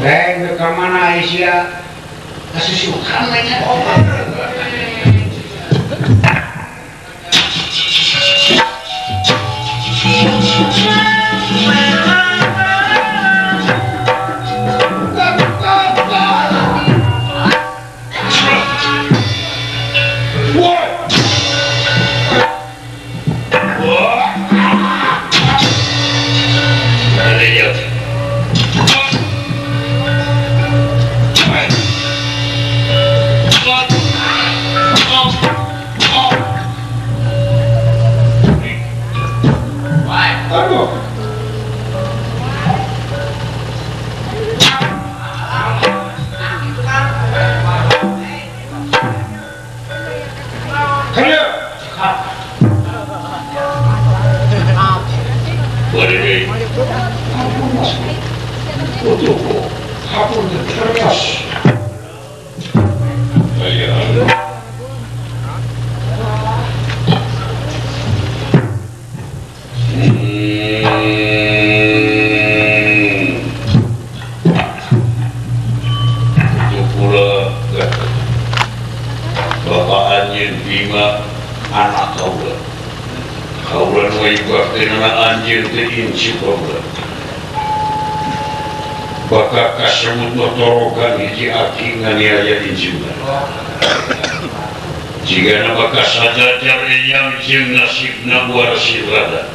Reng ke mana Aisyah? Kasusukan lagi. Bakal kasebut notorogan hiji aki nganiaya injungan. Jigana bakal sajajar eyang jeung nasibna buara sirada.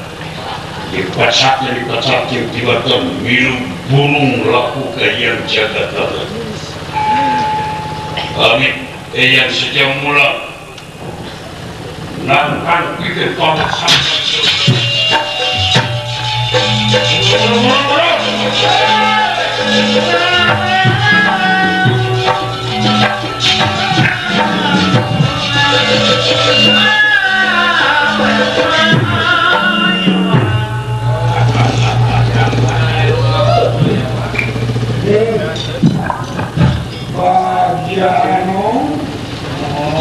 Dipacaknya dipacak jeung tibatan milu burung laku ka yang jagat rada. Amin. Eyang sejak mula nangkan pikir tolak sampai.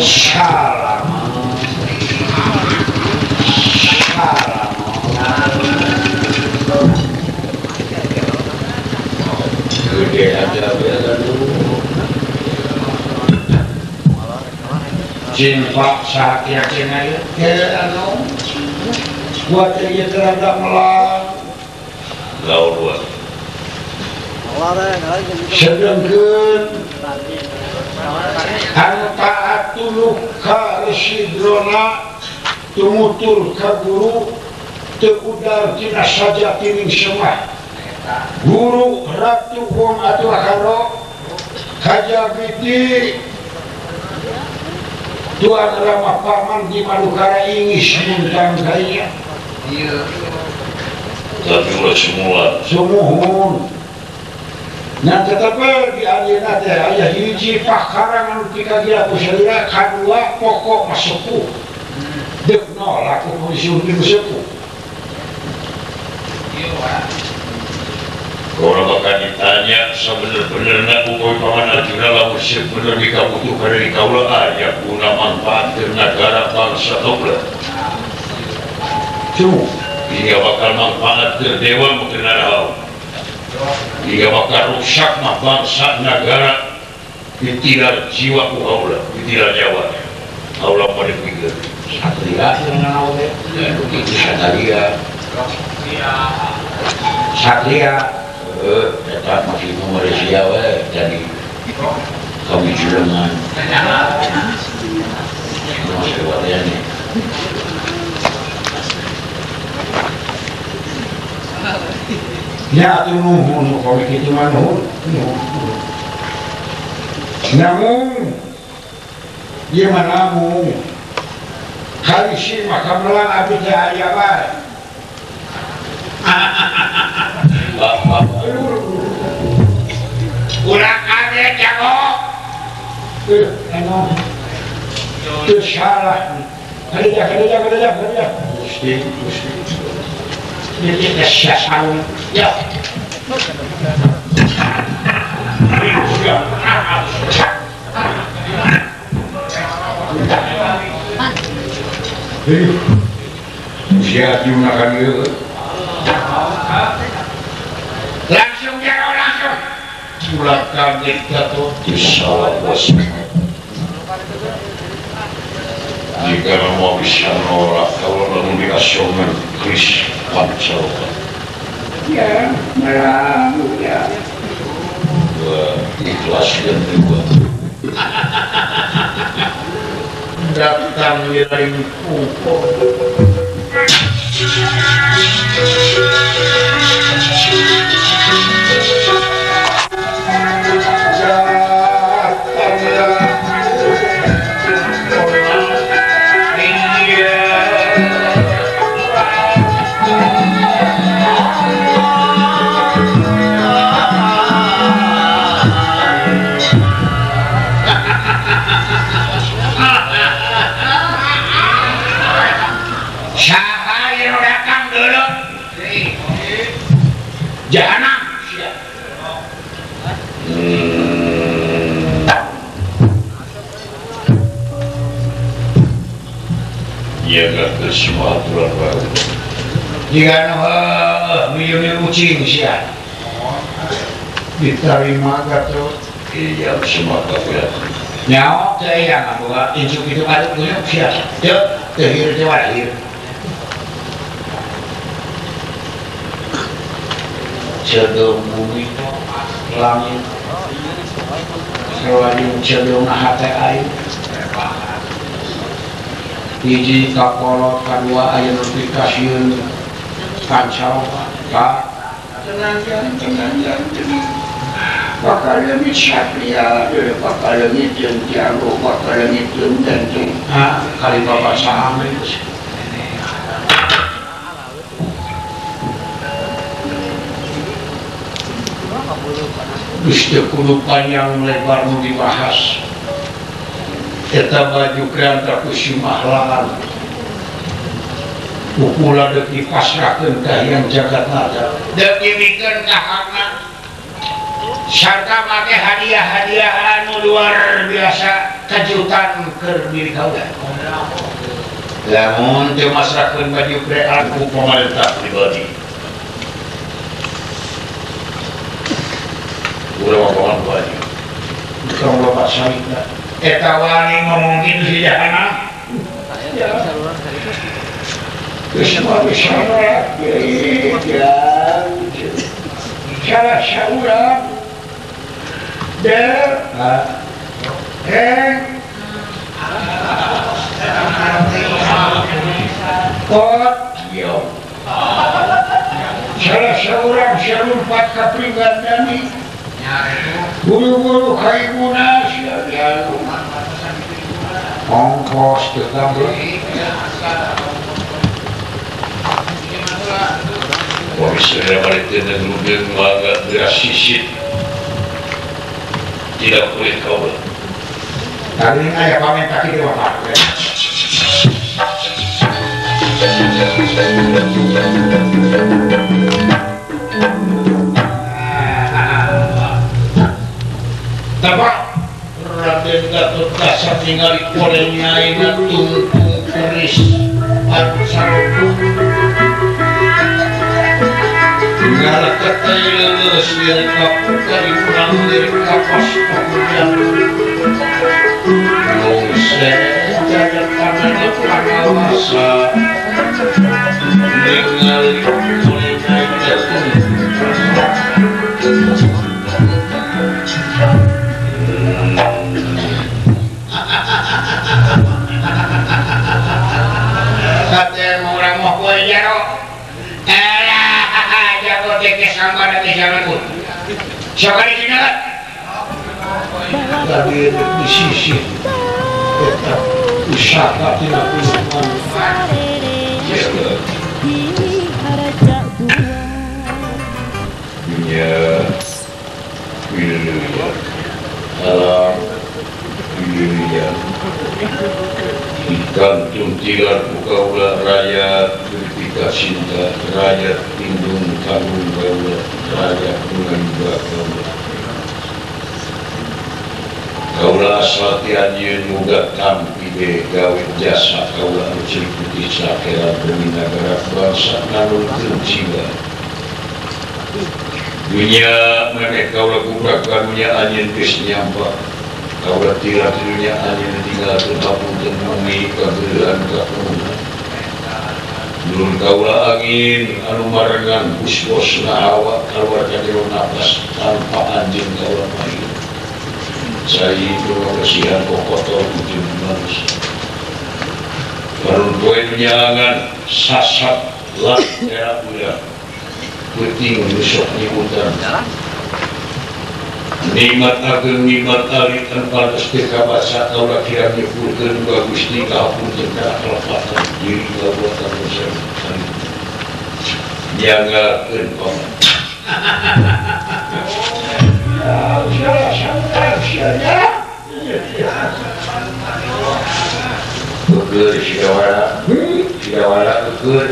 Salam. Salam. Gede aja biasa dulu. Cinta saat yakin aja. Anu, buat dia terhadap melang. Gaul buat. Sedangkan anu taat tuluh ka Resi Drona tumutur ka guru teu udar tina sajatining semah. Guru Ratu Wong Aturaharo kajabiti Tuan Rama Paman di Madukara Ingis muntang kaya. Iya. Tapi ulah semula. Sumuhun. Nah tetapi di ayeuna teh aya hiji pakarang anu tikagila ku salira kadua pokok masepuh. Deuk nolak ku polisi nu sepuh. Iya wa. Kalau bakal ditanya sebener-benerna upami Paman Arjuna lamun sebener dikabutuhkan dari kaula aya guna manfaat keur nagara bangsa kaula. Cuma hingga bakal manfaat keur dewa meukeun naraon. Hingga bakal rusak mah bangsa nagara ditilar jiwa ku kaula, ditilar nyawa. Kaula mah dipikeun. Satria cenah naon teh? Ya kitu satria. Satria Eta masih Malaysia we jadi kami julengan. Masih warian nih. Ya atuh nuhun kami kitu mah nuhun. Namun ieu mah namun harisi mah kamelang abdi teh aya bae. Urang kade jago. Emang itu salah. Kerja. Gusti, Gusti. Ini salah. Ya. Usia diunakan ieu. Langsung jaro langsung. Ulah kaget gatot disalah. Jika mau bisa nolak kalau lalu diasongan Kris Pancaroka. Ya, meramu ya. Ikhlas dan juga. Datang wilayah pupuk. Semua aturan baru. Jika miu-miu kucing sia. Diterima gatot. Iya semua kafir. Nyawa teh yang boga injuk itu aduk guyub sia. Teu teu hieu teh walahir. Cedeung bumi langit. Selain cedeung hate aing. Hiji kakolot kadua aya nu pikasieun kancaroka ka tenang tenang tenang bakal leungit satria bakal leungit jeung jago bakal leungit jeung denteng ha kali bapak saha geus geus teu kudu panjang lebar nu dibahas. Eta baju keranta kusimah langan pukula dek dipasrahkeun ka Hyang Jagatnata dek dibikeun ka hakna sarta make hadiah-hadiah anu luar biasa kejutan keur diri kaula lamun teu masrahkeun baju prean ku pamarentah pribadi urang paman baju tong loba salita eta wani ngomong gitu si jahana. Geus mah bisa salah saurang der eh pot yo salah saurang sarumpat ka Pringgandani buru-buru kaibuna sia ongkos tetap tidak boleh kau. Kali ini ayah pamen kaki di bawah. Tapak Raden Gatot Kaca ningali korengnya ini tungtung keris anu sarupung. Di sisi tetap usaha tidak dunia dunia alam dunia ikan tuntilan bukaula raya ketika cinta raya tindung tanggung kaula raya dengan kaula kaula Kaula asal ti anjeun muga tampi be gawe jasa kaula anu ciri putih sakeran demi nagara bangsa nganunkeun jiwa. Dunya memeh kaula gubrak ka dunya anjeun geus nyampa. Kaula tira di dunya anjeun tinggalkeun hapunten bumi kageuleuhan kapenuhan. Nurun kaula angin anu marengan bus-bosna hawa kaluar ka jero napas tanpa anjeun kaula mayu. Cai nu ngabersihan kokotor ujung manusia. Barun poe nyangan sasat lan era ulah. Peuting nu sok nyimutan. Nikmat ageng nikmat alit anu pantes teu kabaca kaula kirang nyukurkeun ka Gusti kahapunten kana kalepatan diri kabuatan dosa. Nyanggakeun paman. Ukur siawara, siawara ukur.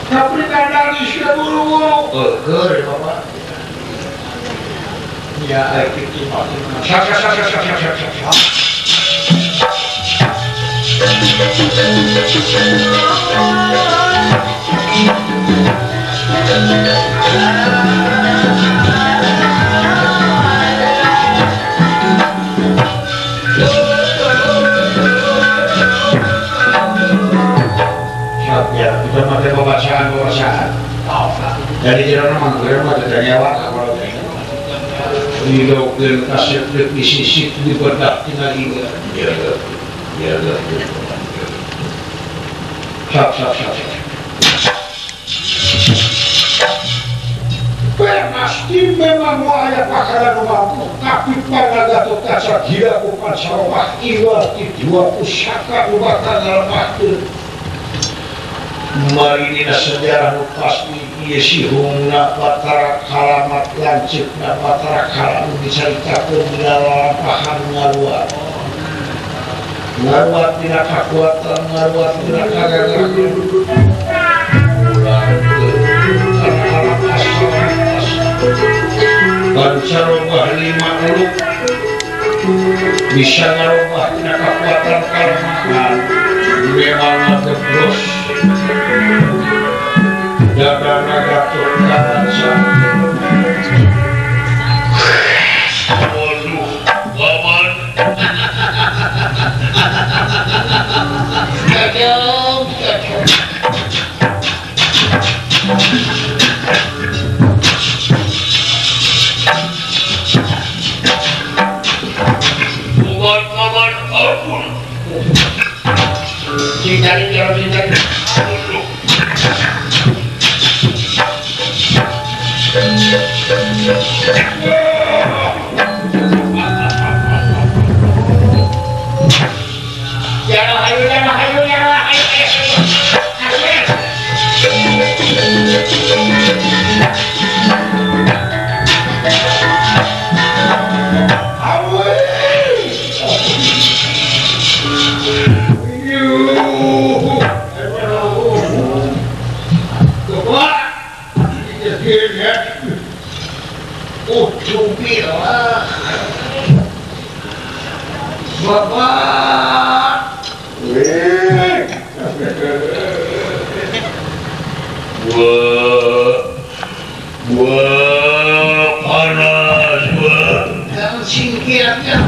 Tapi kadang sia buru-buru. Ukur bapak. Ya, itu sak sak sak sak sak sak sak. Ya, kita pakai pembacaan-pembacaan. Jadi jero mah geura mah teu nyawa kalau teh. Dilaukeun kasep deuk disisip dibedak tina ieu. Ya, ya, ya. Sap sap sap. Pasti memang aya pakaran mampu, tapi panaga kaca gila ku pansarobah iwal ti dua pusaka nu bakal ngalemahkeun. Marinina sejarah nu pasti ieu sihungna Batara Kalamat lanceukna Batara Kala nu dicaritakeun dina lalampahan ngaluar. Ngaruat dina kakuatan, ngaruat dina kagagahan. Ulangkeun kana alam asal Pancarobah lima uluk bisa ngarobah dina kakuatan kalemahan memang ngagebros dadana Gatot Kaca. Waduh, paman. Gagal, gagal. Paman, paman, ampun. Cari, cari, cari. Waduh. Bapak. Wah, panas, wah. Dan singkirnya.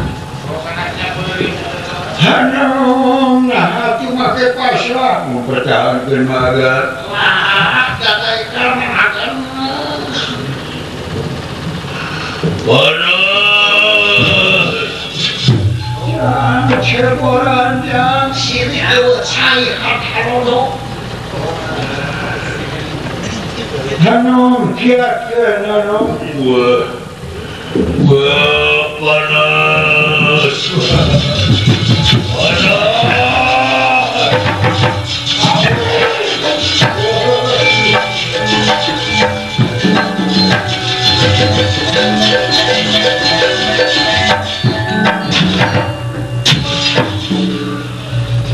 Hanung, nah cuma ke pasar mempertahankan magar. Wah, kata ikan akan. Panas. Jangan ceboran, jangan sini awak saya hati. Hanum, kiat-kiat, hanum. Wah, wah, panas. Panas.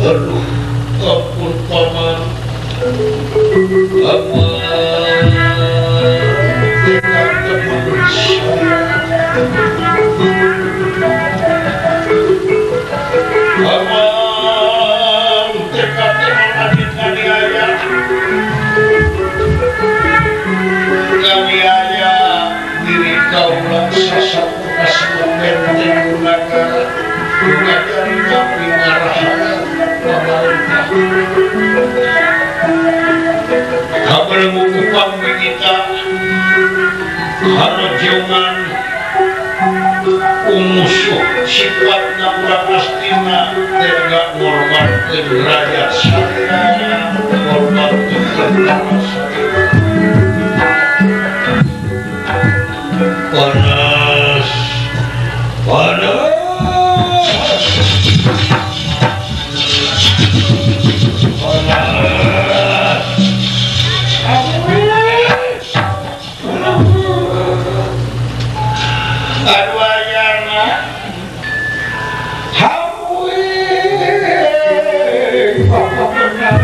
Aduh, ampun paman. Ampun. Kaulah sasapu kasebut benteng nagara ngajari kami ngarahan pemerintah kabelmu upang kita harojungan umusuh sifatna urang astina tega ngorbankeun rakyat sadaya ngorbankeun tentara sadaya. Panas panas panas aduh ayana hamuing bapak benar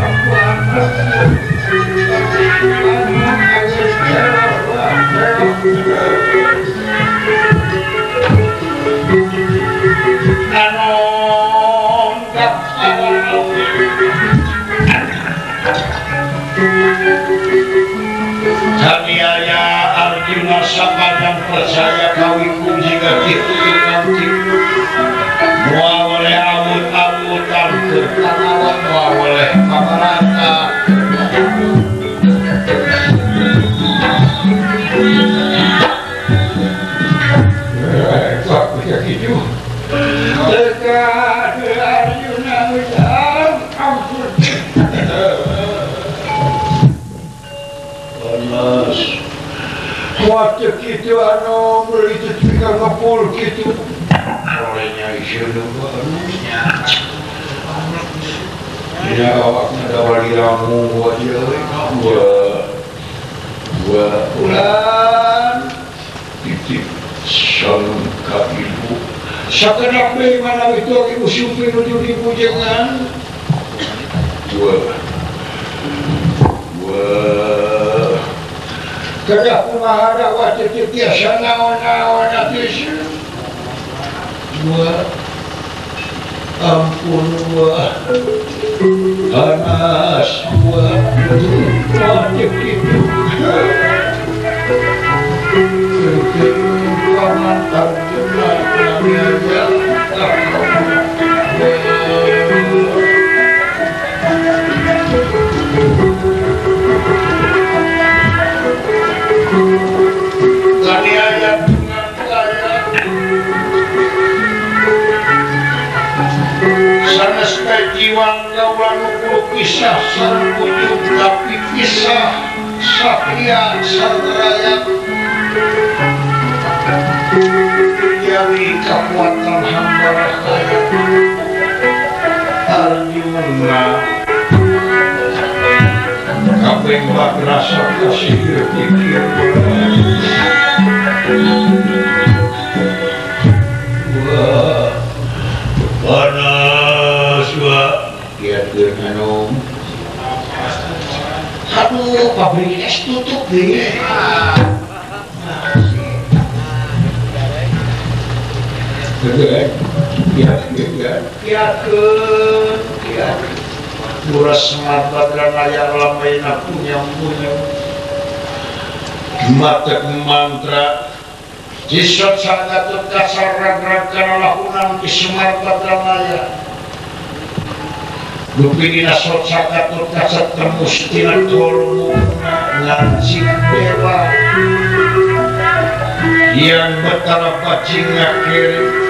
Kaniaya Arjuna sapadang percaya kawiku jika kitu nanti moal oleh awut-awutan keur panawan moal oleh pamarata. Waktu kitu anu itu tinggal ngepul kitu olehnya ieu anunya ya awakna da wali ramu aja gua ulan titip salam ka ibu sakedak deui mana itu ibu supir nuju di pujengan gua kedah kumaha da waktu teu tiasa naon-naon atuh gua ampun gua panas gua waktu kitu paman Arjuna kaniaya sanes teh jiwang kaula nu kudu pisah sareng ujung tapi pisah satria sareng rakyat duniawi kekuatan hamba rakyat Arjuna kabeh rasa kasih pikir wah panas wah kiatkeun anu aduh pabrik es tutup deh. Kiatkeun kiatkeun Murah semat badran layar lamaina punyam-punyam matek mantra jisot sagatut kasar rag-rag kana lahunan ki Semar Badranaya dupi dina sot sagatut kasar tembus tina tolmuna ngancik dewa yang betara pacing ngakiri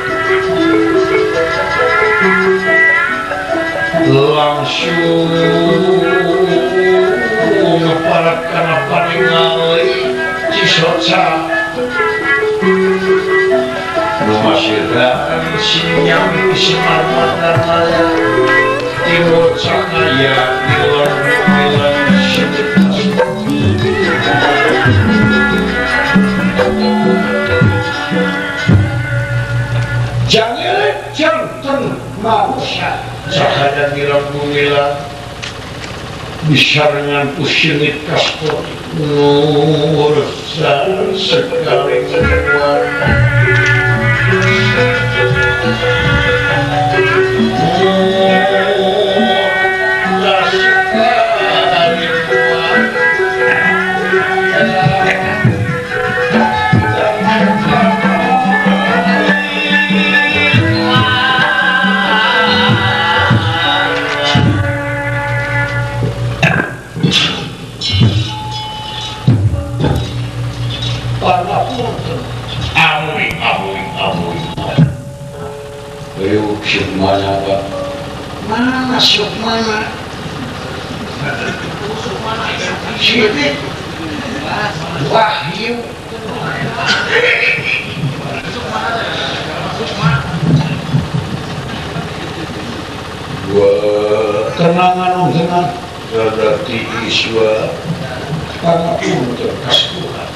langsung ngeparat kana paningali Cisoca Numasiraan sinyami Semar Badranaya timur cahaya ilang sebetas. Jangan jantan manusia cahaya ngilang-ngilang bisa dengan pusingit kaspor nur sekali keluar. Sekali keluar. Amuy amuy amuy. Ayo sukmana Pak. Mana sukmana? Siti Wahyu. Wah, kenangan dengan berarti iswa pangapunten kasuhan.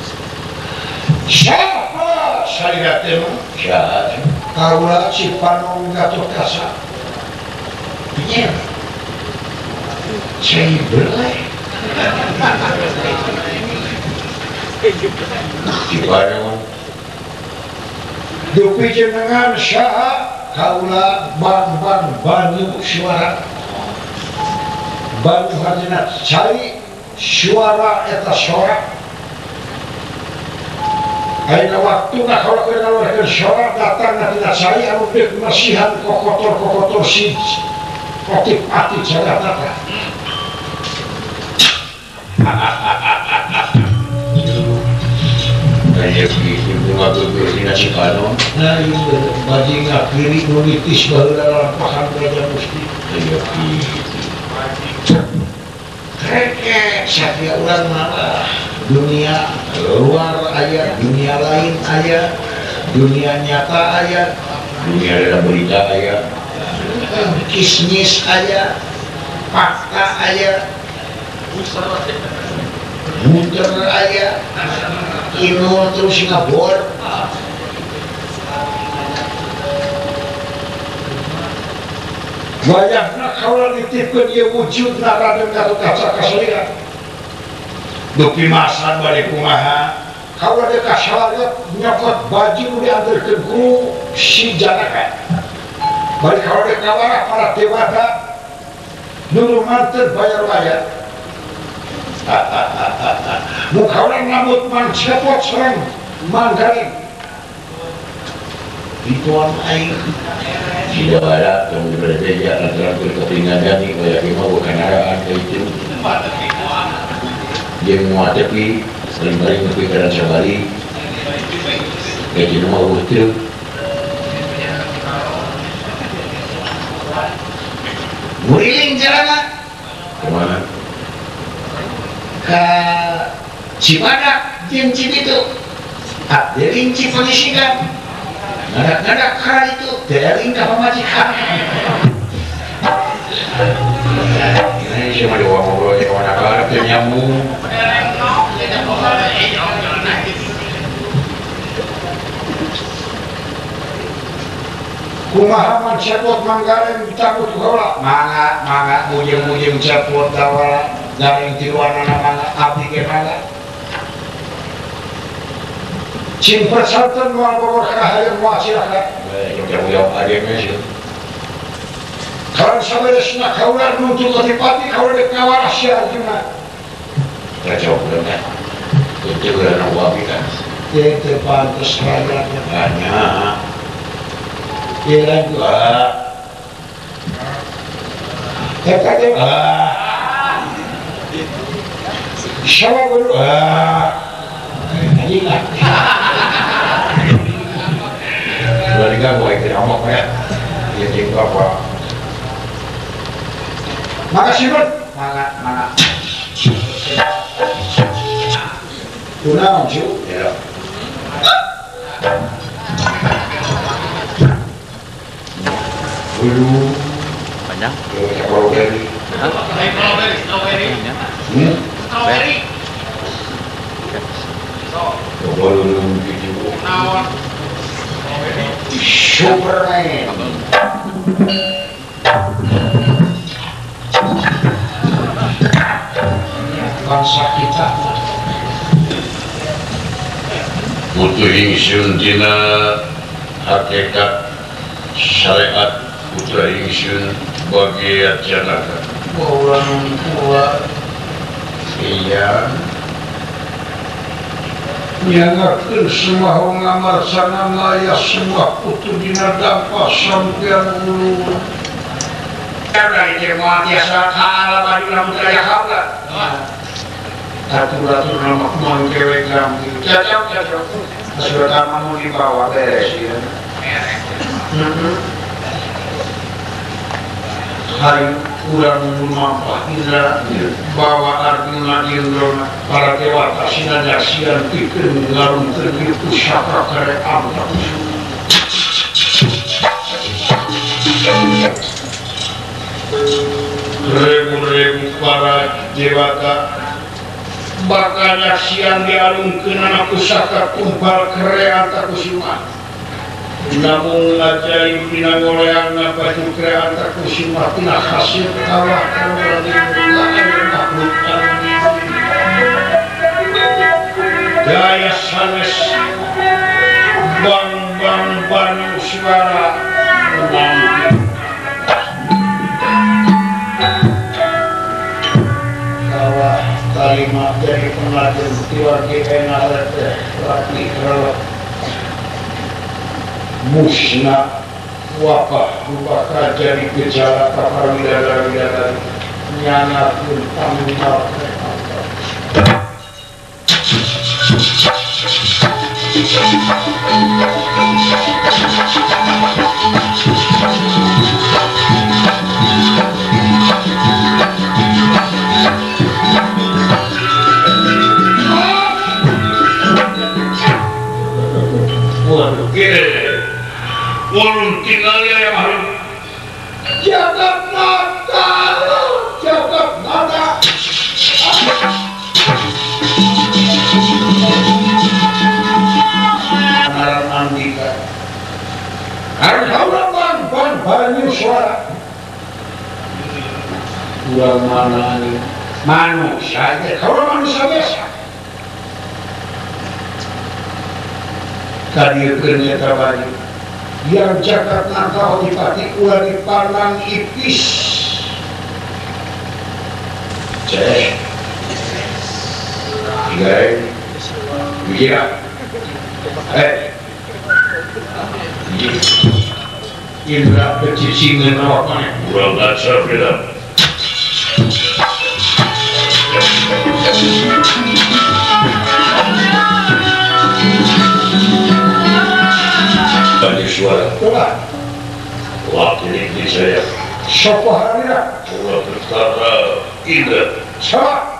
Siapa saya temu? Siapa? Kaula Cipanong Gatotkaca. Iya. Cai belai. Cipanong. Dupi jenengan saha kaula bang-bang banyu suara. Banyu harjina cai suara eta sora. Ayeuna waktuna kaula keur ngaluarkeun sora datang tina cai anu deuk masihan kokotor-kokotor si otip-ati jagatata. Aya kitu ngageugeuh dina Cipanon. Nah, ieu baju ngakiri nu nitis baheula lampahan Raja Musti. Aya kitu. Reke satria urang malah dunia luar aya, dunia lain aya, dunia nyata aya, dunia dalam berita aya, kismis aya, fakta aya, muter aya, inul terus ngabor. Wayahna kaula nitipkeun ieu wujudna Raden Gatotkaca kasalira. Dupi masan bade kumaha? Kaula deuk kasalira nyokot baju nu dianterkeun ku si Janaka. Bari kaula deuk kawarah para dewata nu lumanteur bayar-bayar. Nu kaula nambut man cepot sareng manggaring. Dituan aing tidak ada tong berbeda antara kepingan jani kaya mah bukan araan ka itu. Jeung moal tepi paling-paling nepi ka sabari. Kayak gitu mah eueuh teu. Muriling jalana kemana? Ka Cibadak jeung Cibitu. Abdeling Cipanisikan. Ngadak-ngadak ka itu deling ka pamajikan. Ini cuma dua ngobrol jeung anak arep teu nyambung. Kumaha man cepot manggareng ditabut kaula. Mangga mangga mujeng-mujeng cepot dawala garing tiluanana mangga abdi ge mangga. Cing persanten moal bogor ka hayang moal cilaka. Jauh-jauh ade mah sih. Karan saberesna kaula nuntut adipati kaula deuk ngawarah si Arjuna. Jauh bener. Itu geuna wabi kan. Teu teu pantes rakyatnya. Banyak. Ieu lain ah. Eta teh ah. Sawa guru ah. Anjing ah. Dari kan gue ikut ngomong ya. Iya jeung apa? Makasih, Bud. Mangga, mangga. Kunaon, Cu? Ya. Dulu panjang. Strawberry. Strawberry, strawberry. Strawberry. Superman. Bangsa kita butuh ingsun dina hakikat syariat putra ingsun bagi Janaka. Orang tua iya nyangakeun semua ngamar sana maya semua putu dina dampa sampean ulu. Karena ini moal tiasa kaala bari lamun daya kaula. Atur-atur nama kumang cewek gampil. Cocok cocok. Surat mau dibawa beres ya. Hari kurang mampah indra bawa Arjuna Indrona para dewata sinanyaksian pikeun ngarungkeun ieu pusaka kare amta. Ribu-ribu para dewata bakal nyaksian dialungkeun anak pusaka tumpal kere Antakusuma. Namun ajaib dina goleangna baju kere Antakusuma tina hasil kalah makhluk daya sanes bang bang banu suara menampi. Kalimat dari pengajian tiwaki enak teh laki relep musnah wabah bakal jadi gejala kapal widadari-widadari nyana pun tanggal. Ulun tinggal ya makhluk. Jagat mata, jagat mata. Ngaran Andika. Haura bang bang banyu suara. Urang mana ni? Manusia aja. Kalau manusia biasa. Tadi kerja baju. Yang jagat nangka adipati ulah dipandang ipis. Cek. Tiga. Tiga. Indra pecicingan awak mana? Kurang ajar beda. Tadi suara. Coba. Waktu ini saya. Sopo harira. Ulah berkata Indra. Coba.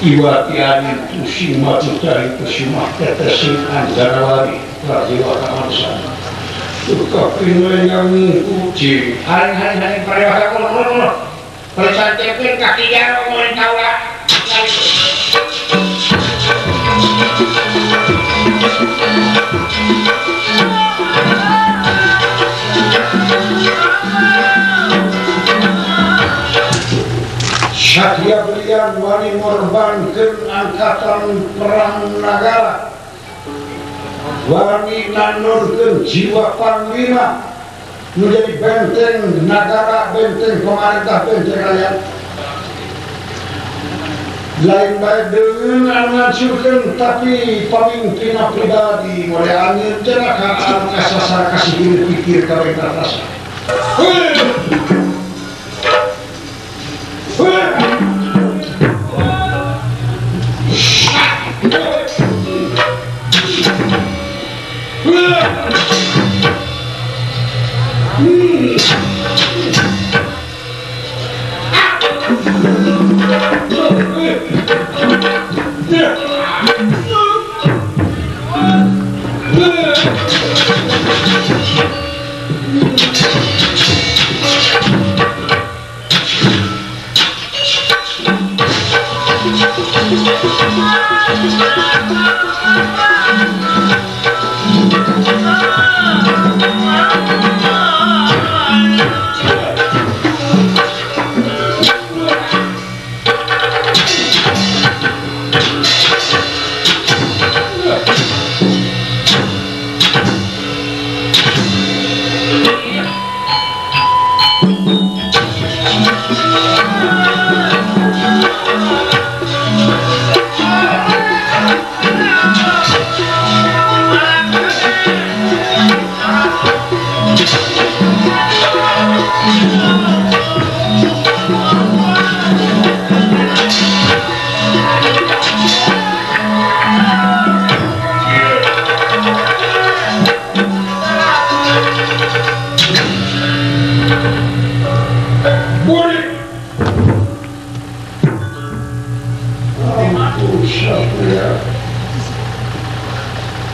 Iwati angin pusing maju dari pusing tetesing anjarawari prajiwa kamanusan. Tetapi yang uji hari-hari prajiwa kulo persantekin kaki jaro mulai tawa. Satya belian wani ngorbankeun angkatan Angkatan Perang Nagara wani nanurkeun jiwa panglima menjadi benteng nagara, benteng pemerintah, benteng rakyat. Lain baik dengan ngancurkeun tapi pemimpin pribadi mulai angin cenah ka kasasar kasih pikir ka rasa.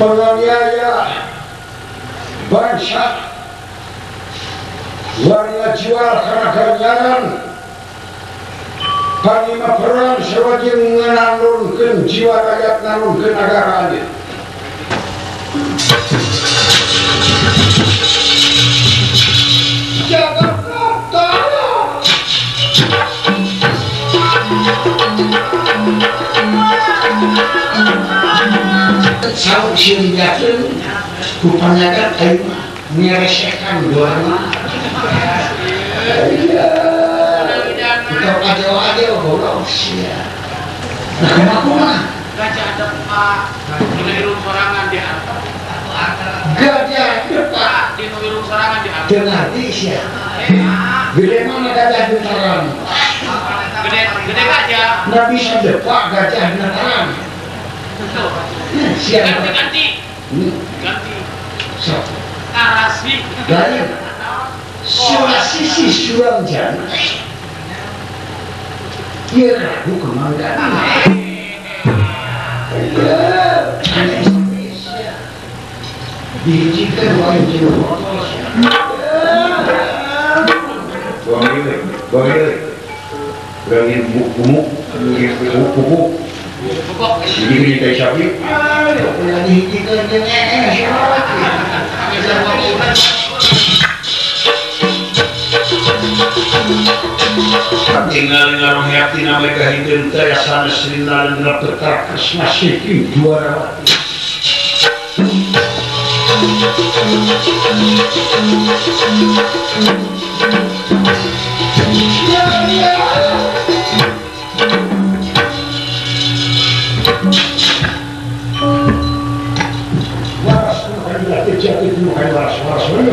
Penganiaya bangsa warga jual karena ganjaran panglima perang sewajib menanurkan jiwa rakyat, nanurkan negara ini. Jakarta sau sirigakeun kupanyakan aing mah ngeresekan doana. Iya. Kita adeo-adeo goblok sia. Nah kumaha? Gajah depak dinu irung sorangan diantar. Gajah depak dinu irung sorangan diantar. Teu ngarti sia. Gede mana gajah ditaran? Gede gede gajah. Nggak bisa depak gajah ditaran. Siapa? Ganti. Ganti. So. Tarasi. Lain. Surasisi suram jana. Ia ragu kemanggaan. Iya. Aneh spesial. Dihijikan wae jeung botol. Buang ini, buang ini. Berani bumuk, bumuk. Ini kita sapi. Tinggal ngarong yakin mereka hidup terasa mesrina dan perkara Krishna Seki Dwarawati.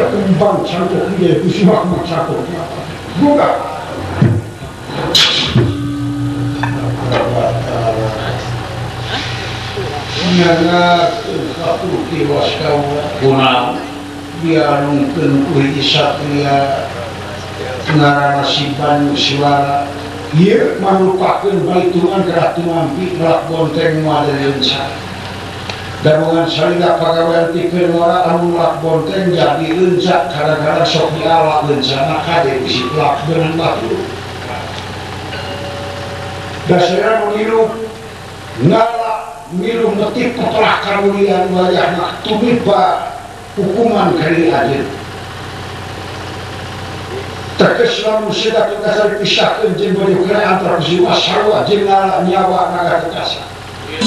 Kembang cangkok dia kusuma kembang cangkok buka nyangat satu kiwas kaula kunau dialungkeun ku hiji satria ngaranna si Banyu Siwara ieu manupakeun balitungan gerak tumampi melak bonteng moal leunca. Dabungan salila pagawean tikeun ora anu melak bonteng jadi leunca kadang-kadang sok diala leuncana kade bisi pelak beunang batu. Dasarna ngilup ngala ngilup metip pepelah kamulian wayahna tumiba hukuman kali adil. Teges lamun seda kekasar dipisahkeun jeung bari antara jiwa sarua jeung ngala nyawa naga kekasar. Ngalakeun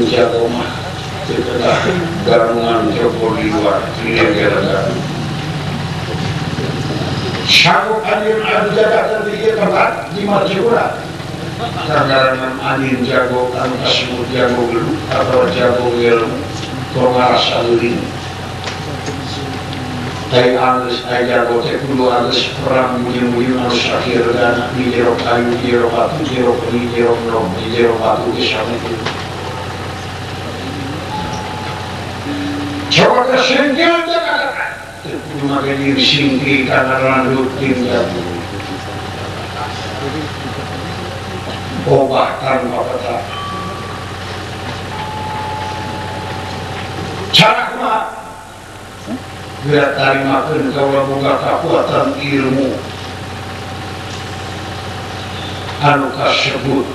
jago mah teu garangan joko di luar gara-gara. Sanggup anjeun anu jaga di tempat di Marjura. Kagarangan anjeun jago anu kasebut jago gelu atau jago ilmu kongarasa leuring. Tai anggeus aya jago teh kudu anggeus perang mujung-mujung anu sakhir dana di jero kayu, di jero batu, di jero di jero nom, di jero batu geus sami. Coba kesingkir teh kudu make diri singkir kana landut tim jago. Obah tanpa peta. Cara kumaha? Bila tarimakeun kaula boga kakuatan ilmu anu kasebut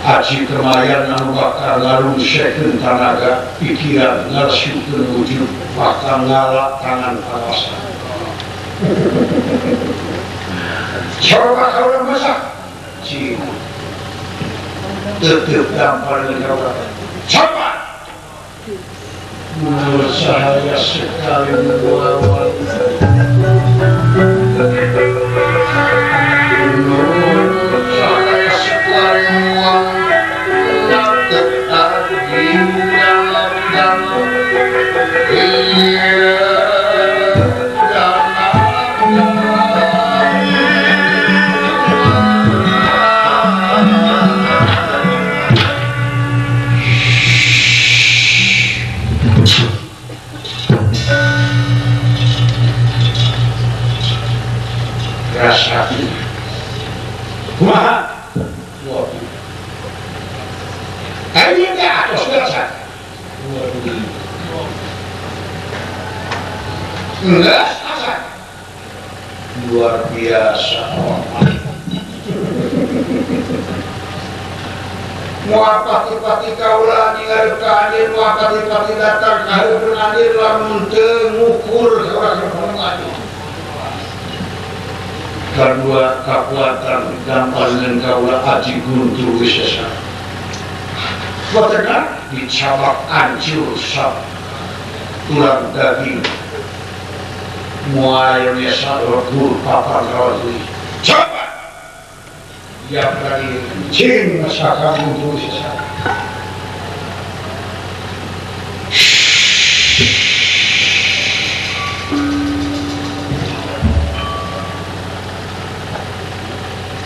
aji kemayan anu bakal ngarungsekeun tanaga pikiran ngarsukeun wujud bakal ngalak tangan panguasa. Coba kaula masak cing tetep dampar kaula. Coba menurut saya sekali melawan, menurut saya sekali melawan, tetap di dalam dalam, iya dalam rasa kumaha waduh ayeuna teh atos rasa waduh geus asa luar biasa moal pati-pati kaula ningali ka anjeun moal pati-pati datang ka hareupeun anjeun lamun teu ngukur kaula ka anjeun. Kedua kekuatan gampang kaula aji guntur wisesa. Watena dicabak hancur sap tulang daging. Muayanya salur papan rawatui. Coba ya lagi cing saka guntur wisesa.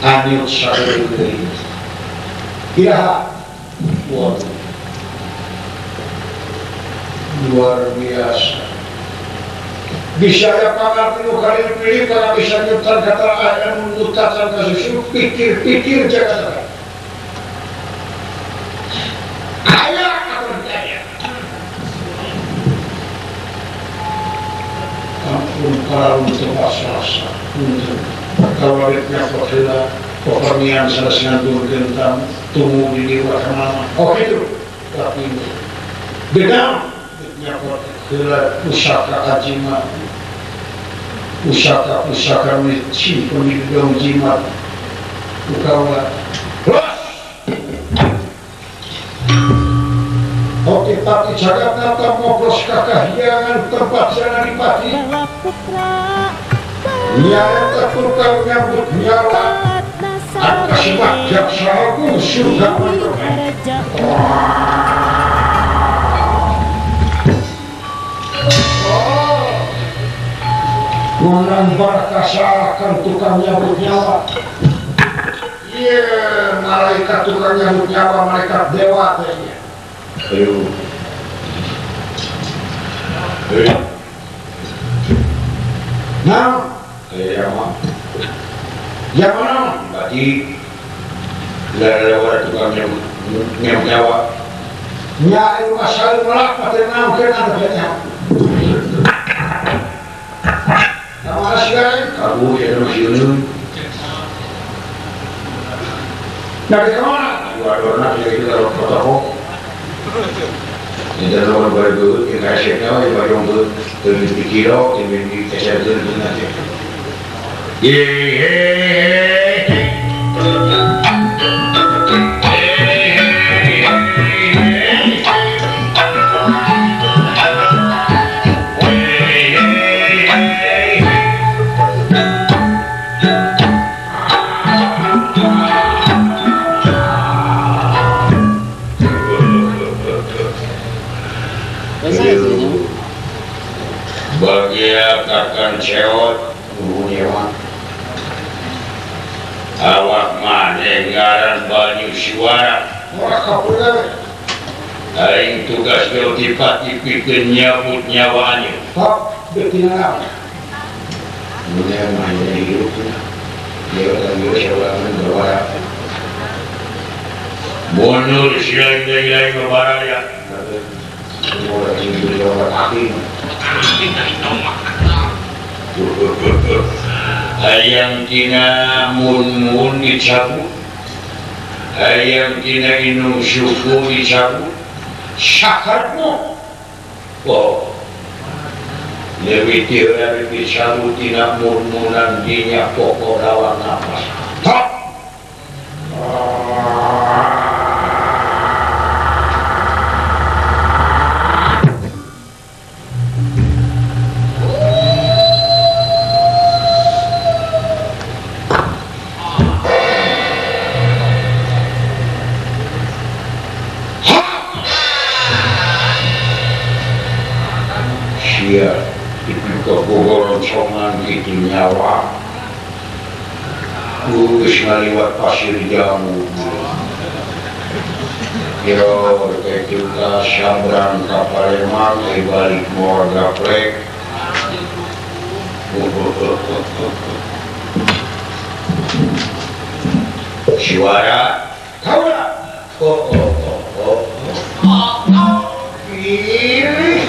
Anil Syarul ya, luar biasa. Bisa ya pangarti nu kali pilih karena bisa nyutan kata ayat menutan kasusu pikir-pikir jaga ayat atau tidak. Ampun kalau untuk rasa untuk kalau ritnya kotila pepernian selesai gentang tunggu di dewa kemana oh itu tapi beda ritnya kotila pusaka ajimat pusaka pusaka mici pemidong jimat bukawa oke pati jagat nata moplos kakahiangan tempat jangan dipati nyata tukang nyambut nyawa atas jaksa agung surga Menang barkasa akan tukang nyambut nyawa. Iya, malaikat tukang nyambut nyawa, malaikat dewa kayaknya. Ayo. Ayo. Nah, yang mana? Yang mana? Berarti gara-gara tukang nyambut nyawa. Nyai masal melak mati naon kena kena. Kamu ya terus yun. Tapi kemana? Dua-duanya jadi kalau protokol. Ini terlalu baru kita siapnya, ibu itu lebih dikira, lebih dikejar lebih nanti. Bagia kakan cewek awak maneh ngaran banyu suara aing tugas geutipati pikeun nyabut nyawa anjeun. Mundur sia lain baraya. Hayang tina mun-mun dicabut, hayang tina inung suku dicabut, sakarmu. Oh, lebih tiada dicabut tina mun-munan dinya pokok dawan napas. Top. Itu nyawa geus ngaliwat pasir jamu kira ketika sabrang ka Palembang balik moal gaplek. Suara kaula oh oh oh oh oh ih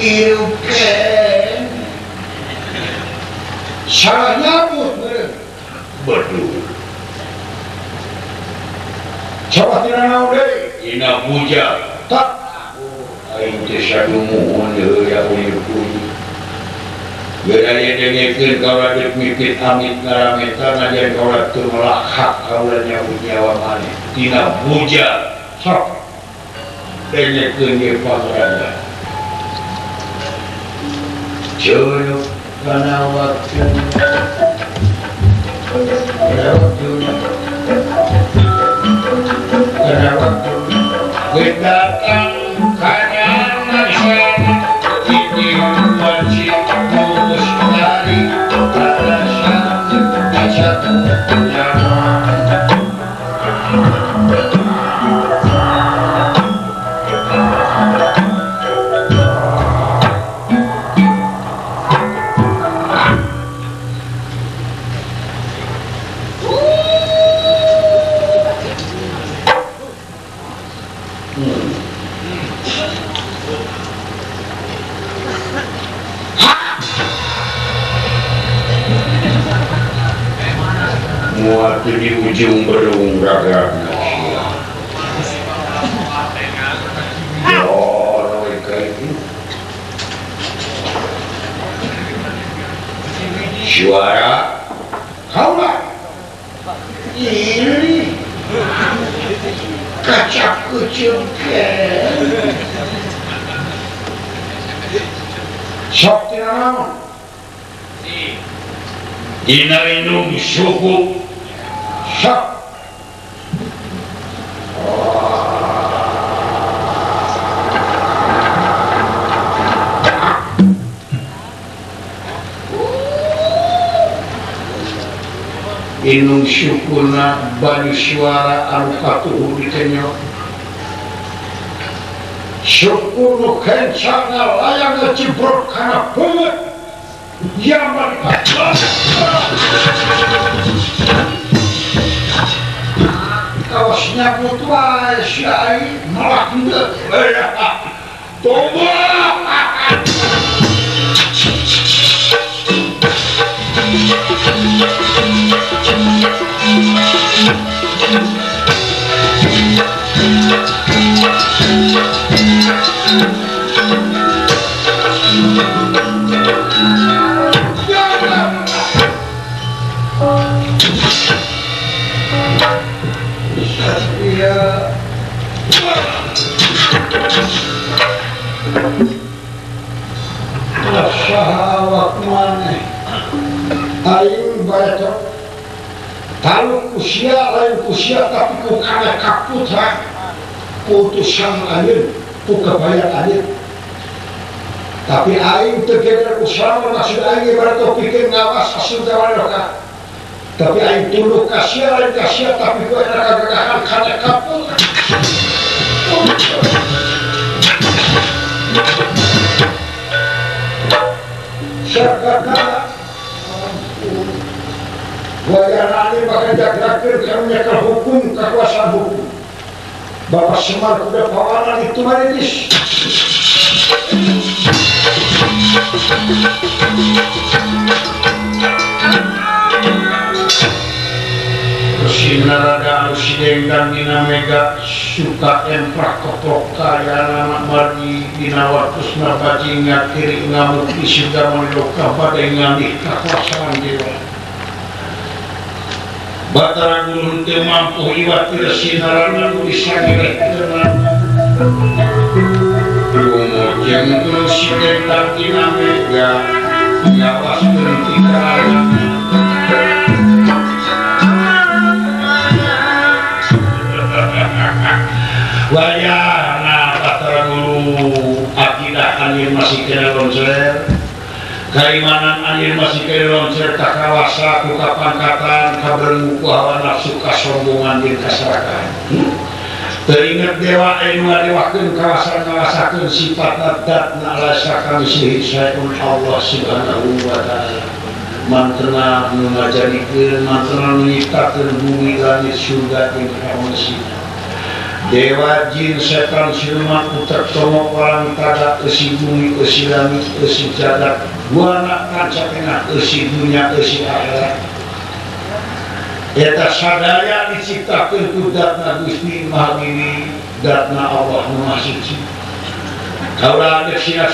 iruken salah nyabut betul. Coba tidak naon deui dina puja tak aing teh sadumuhun deui ya uyuh-uyuh. Geura dengekeun kaula deuk mipit amit ngarameta ngajaran kaula teu melak hak kaula nyabut nyawa maneh dina puja sok dengekeun ge pangrana. Jono kana waktu kana waktu datang kana ini wajib mustari alasan nyawa. Di ujung berung raga suara kaula ini kacak kucing sok tina naon dina indung suku sok. Inung syukurna banyu suara anu katuhu dikenyok syukur nu kencang ngalayang ngecibrok kana beungeut yaman kawas nyabut wae si aing melak henteu toba. Saha awak maneh aing bareto taluk usia lain usia tapi ku kana kaputra putusan anjeun ku kabayar anjeun tapi aing teu geger usaha maksud aing bareto pikeun ngawas asup ka tapi aing tunduk ka sia lain ka sia tapi ku eta kagagahan kana kaputra. Syakaka wayarani bakal jagrakeun karunya ka hukum kekuasaan hukum Bapak Semar kuda pawanan itu maritis. Sinarada anu sidengdang dina mega suka emprak keplok kaya anak margi dina waktusna bajinga kiri ngamuk isurga maliloka badai ngamih kakuasaan dewa. Batara Guru teu mampu iwat ti sinarada nu disangelehkeun. Lumujeng nu sidengdang dina mega ngawaskeun ti karana. Wayana Batara Guru akidah anjeun masih kena loncer kaimanan anjeun masih kena loncer kakawasa ku kapangkatan kaberengu ku hawa nafsu kasombongan jeung kasarakan. Teringat dewa anu ngadewakeun kawasan ngawasakeun sifatna datna laisa kamitslihi syai'un Allah Subhanahu wa ta'ala mantena nu ngajadikeun mantena nu nyiptakeun bumi langit surga jeung manusia. Dewa jin setan siluman utek tomok walang tada eusi bumi eusi langit eusi jagat buana kanca tengah eusi dunya eusi akhirat eta sadaya diciptakeun ku datna Gusti Maha Bibi datna Allah Nu Maha Suci. Kaula deuk sina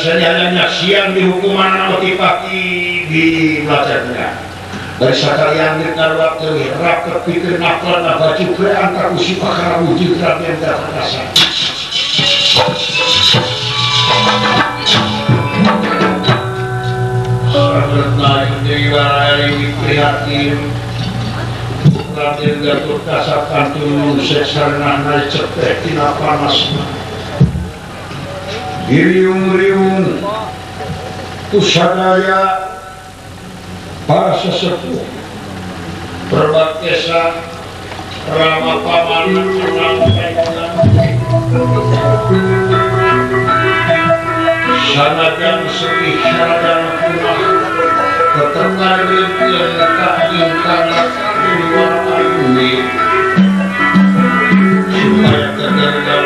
nyaksian di hukuman pati di lacakna bari sakalian deuk ngaruat teuih rapet pikeun naklana baju prean ka kusi pakara wujud Raden Gatot. Sabeutna deui wae prihatin Raden Gatot Kaca kantun sesarna cepet tina panasna. Diriung-riung ku sadaya para sesepuh berbakesa Rama Paman sanajan sedih sanajan punah tetep ngareunkeun ka ingkang luar bumi supaya terjaga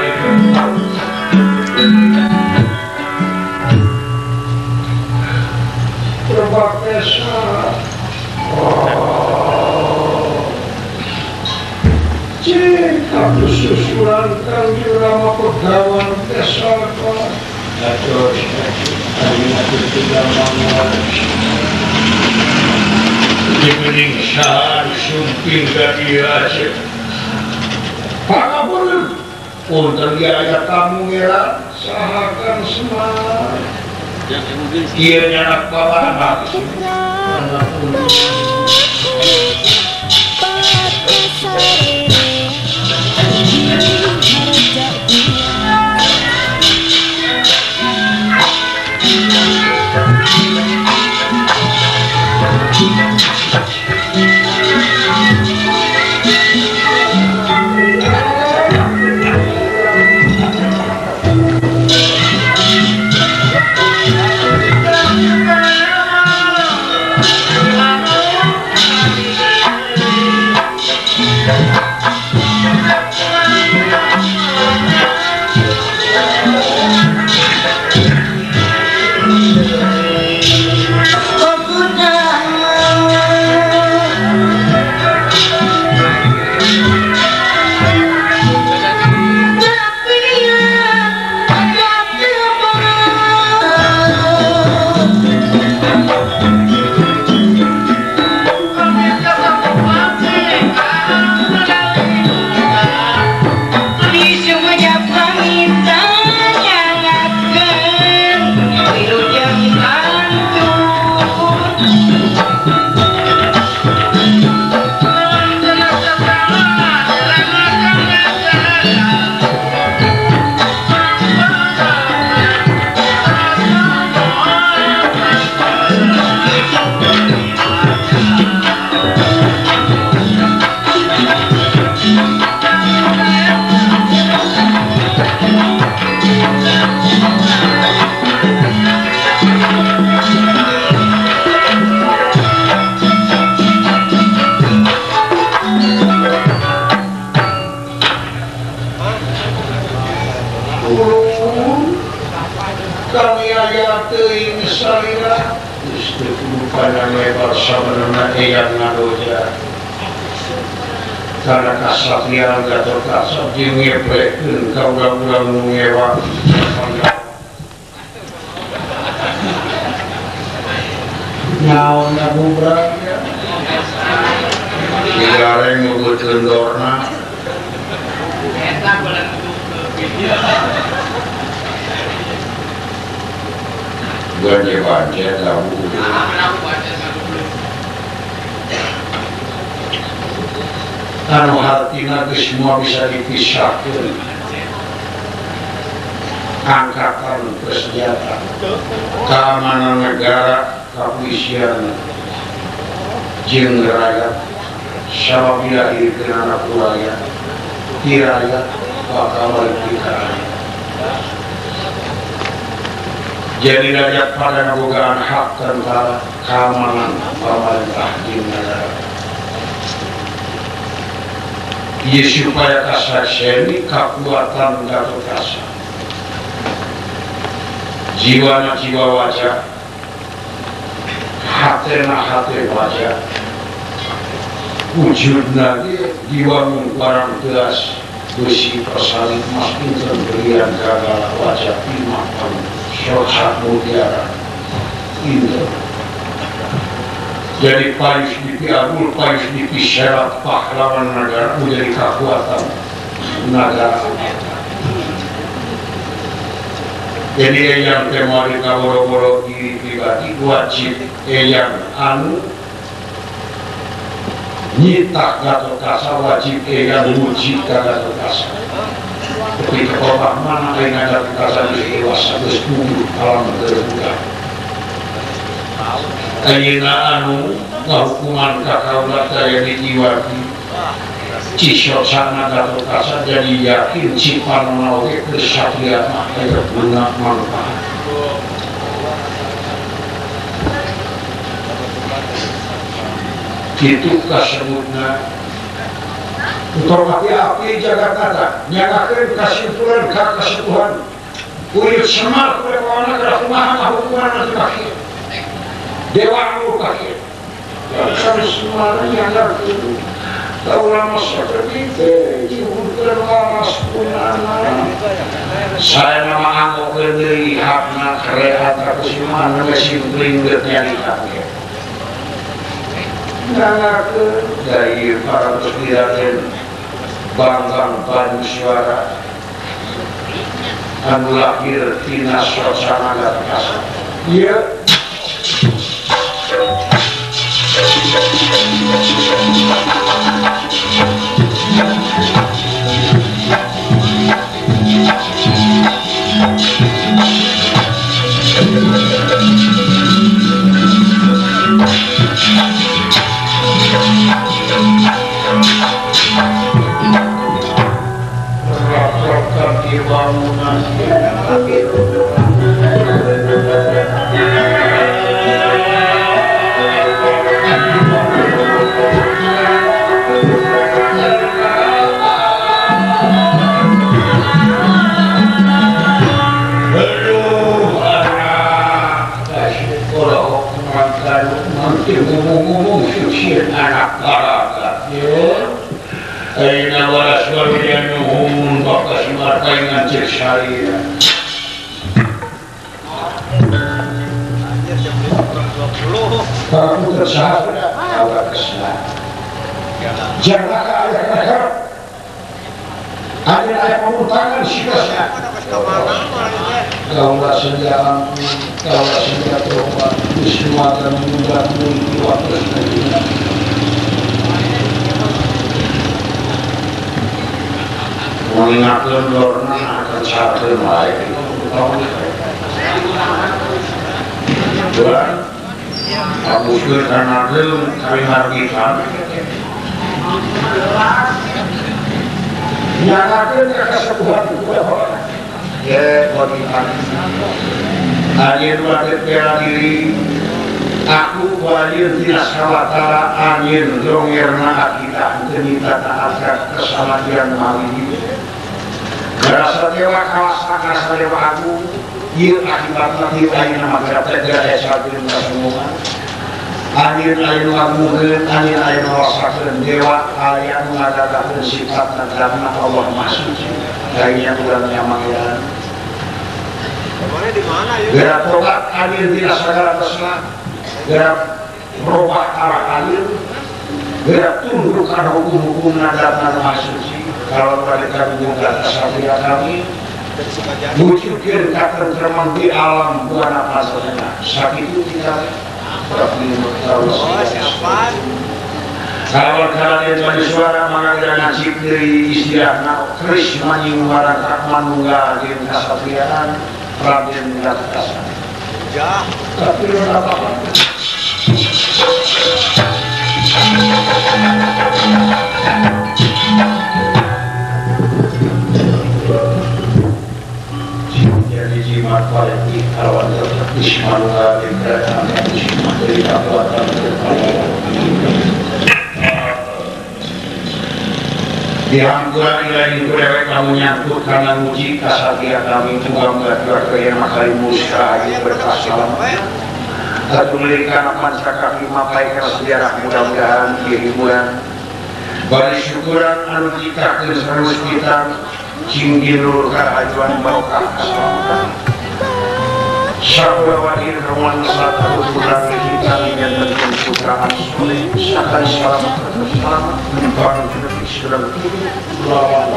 berbakesa. Cinta susulan kang Rama Pegawan Desa Dibening sahar sumping dari Aceh. Pangapun punten aya tamu ngeran sahakan Semar. Ieu nyanak bawa anak. Ulun kami aya teuing salira geus teu kudu panjang lebar sabenerna eyang ngadoja karena kasatriaan Gatotkaca jeung ngebrekeun ka urang-urang nu ngewa. Naon ngabubrak ya digareng ngugut dorna eta ganje bancet labu anu hartina geus semua bisa dipisahkeun angkatan bersenjata keamanan negara kepolisian jeung rakyat sababila dirikeun anak rakyat ti rakyat bakal balik ka rakyat. Jadi rakyat pada ngabogaan hak tentara keamanan pemerintah di negara. Ieu supaya kasakseni kakuatan Gatotkaca. Jiwana jiwa wajah, hatena hate wajah, wujudna ge diwangun barang telas besi persalin mas pinten berian gagal wajah timah socak mutiara inten. Jadi payus dipiagul, payus dipisyarat pahlawan negara menjadi kekuatan negara. Jadi eyang tema di kaboro-boro diri pribadi wajib eyang anu nyitak Gatotkaca wajib eyang muji ka Gatotkaca. Ketika bapak mana eyang Gatotkaca geus dewasa geus puguh alam terbuka. Ayeuna anu ngahukuman ka kaula teh diiwati cisosana Gatotkaca jadi yakin cipanna oge kesatria mah aya guna manfaat. Kitu kasebutna utormati api jagat kata nyagakeun kasimpulan ka kasepuhan uyut Semar kulewana kada kumaha ngahukuman anu kakir dewa anu kakir kan Semar nyagakeun kaula mah saperti teh dihudkeun waras punana saya nama anggokeun deui hakna karehat ka Semar nu simpling geus nyarita nyagakeun dari para presiden Banggang Banyuswara anu lahir tina suasana Gatotkaca. Ieu bangunan aduh anak nanti ngomong-ngomong sukses anak barakat ya. Aina waras walian nuhun bakas martaingan cek syariah. Aku tersahabat awak kesana. Jangan ayah nakar. Ada ayah pemutangan sikasnya. Kaulah sedia ampun, kaulah sedia tobat, semua dan menunda mulki waktu selanjutnya. Mengingatkan lorna akan satu baik. Bulan, abuskeun kana deung kalimat kita. Nyalakeun ka kasepuhan ye bagi anjeun wajib bela diri aku wajib tina sawatara anjeun jongerna akidah teu minta taat ka kesamadian mawiji. Rasa dewa kawasa rasa dewa agung ieu akibatna ieu ayeuna mah geura teh aya salajengna kasembungan anjeun aya nu ngagungkeun anjeun aya nu ngarasakeun dewa aya nu ngadadakeun sifatna karena Allah Maha Suci lainnya urang nyamangiran geura tobat anjeun dina sagala dosa geura robah arah anjeun geura tunduk kana hukum-hukum nadabna Maha Suci kalau pada kami juga kesatria kami wujudkeun katentreman di alam buana pasana sakitu kita tapi kalau kalian maju suara mengajar nasib dari istilahna keris manyingwara manunggal jeung kasatriaan Raden Gatot tapi apa-apa. Jadi jimat kolektif awan ismanunggal jeung kerajaan dari kekuatan dihampuran ilahi ku dewek kamu nyangkut karena nguji kasatria kami muga-muga kaya makali mulus rahayu berkah selamat satu melirikan panca kaki mapaikan sejarah mudah-mudahan ieu hiburan bari syukuran anu dikakeun sareng kita cing dilur karahajuan barokah keselamatan Sakura wahir ruang satu putra kita menyanyikan putra soleh sakali selamat selamat bang sudah lawan.